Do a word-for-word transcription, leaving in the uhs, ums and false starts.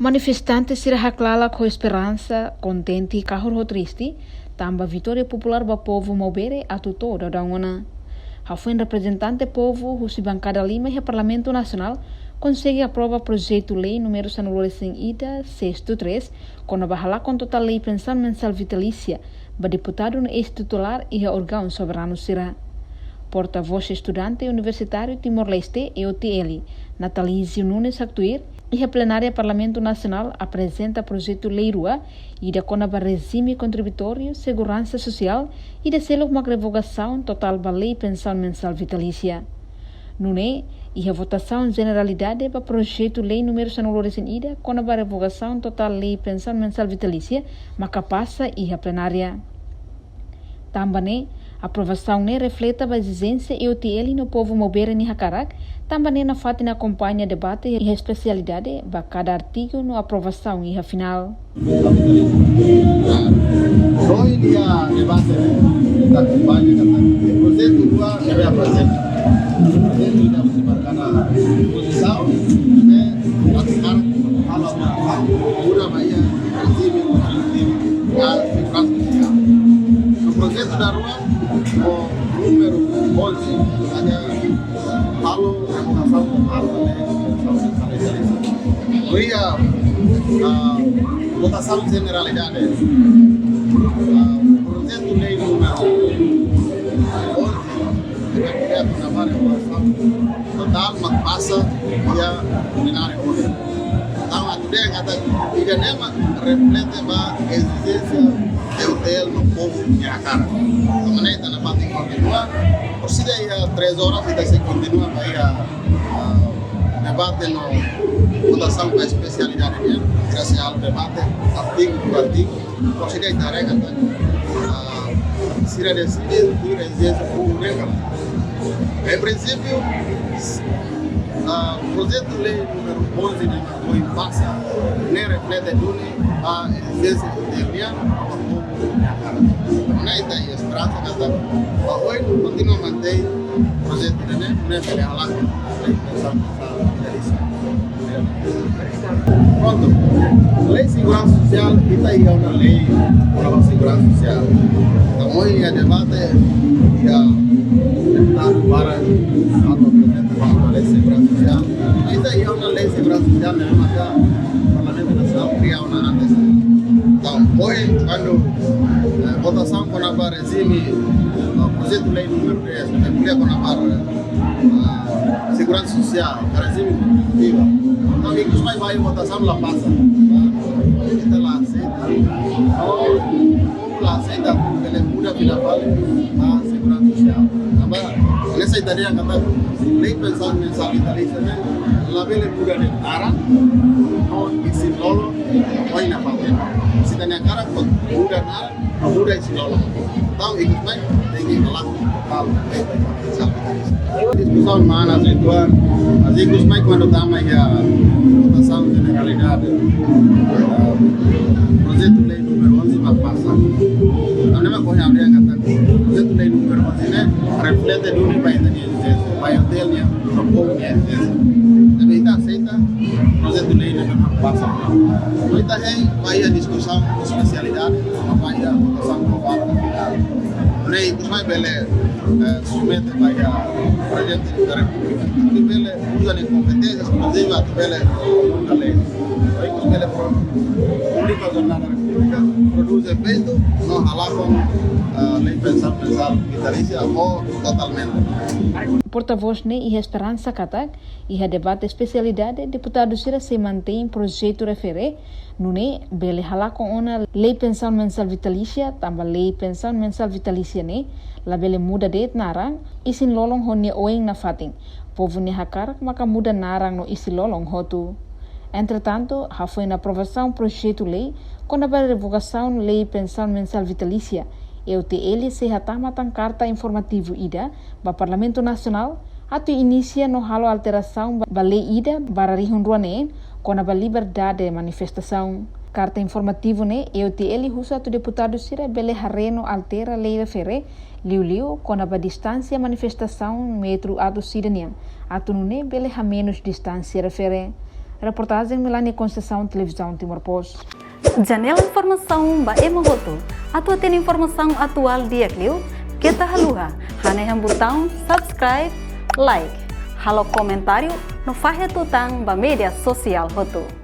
Manifestante sira haklalak ho esperansa, kontente, kahur ho triste, tanba vitória populár ba povu Maubere atu to'o daudaun ona. Hafoin reprezentante povu husi bankada lima iha Parlamentu Nasionál konsege aprova projetu lei númeru sanulu-resin-ida, sestu tres, kona-ba halakon totál lei pensaun mensál vitalísia ba deputadu no eis-titulár iha órgaun soberanu sira. Portavós Estudante Universitáriu Timor-Leste, E O T L, Natalizio Nunes haktuir, iha plenária Parlamentu Nasionál aprezenta projetu lei rua, ida kona-ba rejime kontributóriu, seguransa sosiál, ida seluk mak revogasaun totál ba lei pensaun mensál vitalísia. Nune'e, iha votasaun jeneralidade ba projetu lei númeru sanulu-resin-ida kona-ba revogasaun totál lei pensaun mensál vitalísia maka pasa iha plenária. Tanba ne'e, aprovasaun ne'e refleta ba ezijénsia E O T L no povu Maubere nia hakarak, tanba ne'e nafatin akompaña debate iha espesialidade ba kada artigu no aprovasaun iha finál. Ohin iha debate ne'e, ita akompaña katak projetu rua ne'ebé aprezenta. Projetu ida husi bankada opozisaun, ne'ebé atu hakarak halo aprovasaun, muda ba iha rejime kontributivu, ya, seguransa sosiál. No projetu daruak, ho númeru onze, atu halo revogasaun totál ba lei pensaun mensál vitalísia. Iha, ah, votasaun jeneralidade, ah, projetu lei númeru onze, ne'ebé ko'alia kona-ba revogasaun totál mak pasa iha plenária ohin. Entaun, atu dehan katak ida-ne'e mak reflete ba ezijénsia E O T L no povu nia hakarak. Tanba ne'e ita nafatin kontinua, orsida iha três horas ita sei kontinua ba iha, ah, debate no votasaun ba espesialidade nian, sira sei halo debate, artigu por artigu, orsida ita haree katak, ah, sira deside tuir ezijénsia povu nian ka lae. Em princípio, ah, projetu lei númeru onze ne'ebé ohin pasa, ne'e reflete duni ba ezijénsia interna ba povu nia hakarak. Ne'e ita iha esperansa katak ba oin kontinua mantein projetu ne'e, ne'e bele halakon lei pensaun mensál vitalísia. Prontu. Lei seguransa sosiál, ita iha ona lei kona-ba seguransa sosiál. Entaun ohin iha debate, iha deputadu barak atu aprezenta kona-ba lei seguransa sosiál. Ita iha ona lei seguransa sosiál ne'ebé maka Parlamentu Nasionál kria ona antes. Entaun ohin, kuandu, eh, votasaun kona-ba rejime, eh, projetu lei númeru dez, ne'ebé ko'alia kona-ba, ah, seguransa sosiál, rejime kontributivu. Entaun ikus mai ba iha votasaun la pasa. Ita la aseita. Oh, povu la aseita, bele muda fila fali ba seguransa sosiál. Tanba ne'e sai ita dehan katak lei pensaun mensál vitalísia ne'e labele muda de'it naran, no isin-lolon, no iha fatin. Se ita-nia hakarak atu muda naran, muda isin-lolon. Entaun ikus mai, tenke halakon totál lei pensaun mensál vitalísia. Diskusaun manas uitoan, mas ikus mai kuandu tama iha votasaun jeneralidade, ah, projetu lei númeru onze mak pasa. Entaun ne'e mak ohin ha'u dehan katak projetu lei númeru onze ne'e reflete duni ba ita-nia ezijénsia, ba E O T L nian, no povu nia ezijénsia. Ne'ebé ita aseita projetu lei ne'e mak pasa. Entaun ita hein ba iha diskusaun espesialidade, ba iha votasaun globál. Ne'e ikus mai bele, eh, submete ba iha Prezidente da Repúblika. Atu bele uza nia kompeténsia eskluziva atu bele muda lei. Entaun ikus bele pro-, publika Jornál da Repúblika, prodús efeitu, no halakon, eh, lei pensaun mensál vitalísia ou totalmente. Portavós ne'e iha esperansa katak iha debate espesialidade, deputadu sira sei mantein projetu refere, nune'e bele halakon ona lei pensaun mensál vitalísia, tanba lei pensaun mensál vitalísia ne'e labele muda de'it naran, isin-lolon ho nia oin nafatin. Povu nia hakarak maka muda naran no isin-lolon hotu. Entretantu, hafoin aprovasaun projetu lei kona-ba revogasaun lei pensaun mensál vitalísia, E O T L sei hatama tan karta informativu ida ba Parlamentu Nasionál, atu inisia no halo alterasaun ba, ba lei ida barra rihun rua neen kona-ba liberdade manifestasaun. Karta informativu ne'e E O T L husu atu deputadu sira bele haree no altera lei refere, liuliu kona-ba distánsia manifestasaun metru atus ida nian, atu nune'e bele hamenus distánsia refere. Reportajen Melania Conceição, Televizaun Timor Post. Janela informasaun ba ema hotu. Atu hatene informasaun atuál di'ak liu, keta haluha hanehan butaun subscribe, like, halo komentáriu no fahe tutan ba média sosiál hotu.